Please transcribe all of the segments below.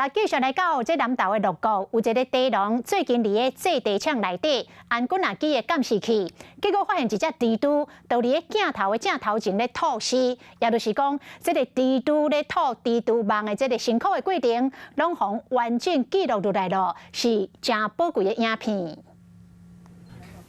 來繼續來到這南投的鹿谷，有一个茶農最近佇咧製茶廠內底安幾若支的監視器，結果發現一隻蜘蛛就佇咧鏡頭的正頭前咧吐絲，也就是講，這个蜘蛛咧吐蜘蛛網的這个辛苦的過程，攏予完整記錄落來囉，是誠寶貴的影片。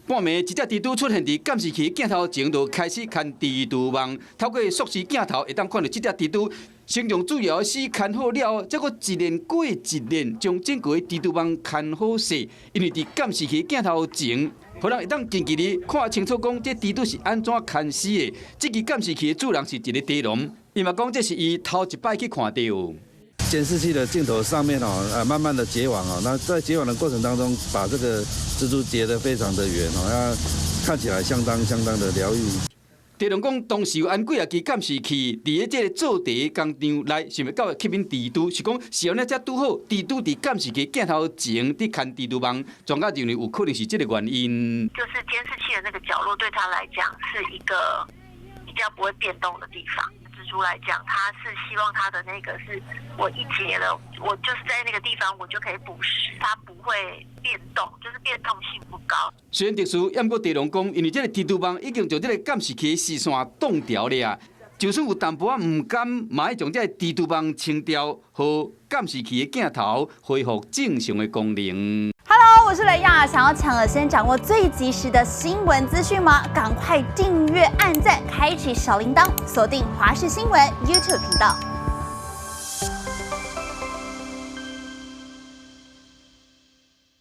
半暝，一隻蜘蛛出現佇監視器鏡頭前，就開始牽蜘蛛網。透過縮時鏡頭，會當看著這隻蜘蛛先將主要的絲牽好了，再閣一連過一連，將整個蜘蛛網牽好勢。因為佇監視器鏡頭前，予人會當近距離看清楚，講這蜘蛛是按怎牽絲的。這支監視器的主人是一个茶農，伊嘛講這是伊頭一擺去看著。監視器的鏡頭上面哦，慢慢的結網哦，那在結網的過程當中，把這個蜘蛛結得非常的圓哦，那看起來相當相當的療癒。茶農講，當時有安幾仔支監視器，佇咧這个做茶工廠內，想欲到吸引蜘蛛，是講是按呢才拄好，蜘蛛佇監視器鏡頭前佇牽蜘蛛網，專家認為有可能是這个原因。就是監視器的那個角落，對他來講是一個比較不會變動的地方。蜘蛛來講，他是希望他的那個是我一結了，我就是在那個地方，我就可以捕食，它不會變動，就是變動性不高。雖然特殊，毋過茶農講，因為這个蜘蛛網已經將這个監視器的絲線擋掉了啊，就算有淡薄仔毋甘，嘛愛將這个蜘蛛網清掉，予監視器的鏡頭恢復正常的功能。 Hello，我是雷亞，想要搶先掌握最及時的新聞資訊嗎？趕快訂閱、按讚、開啟小鈴鐺，鎖定華視新聞 YouTube 頻道。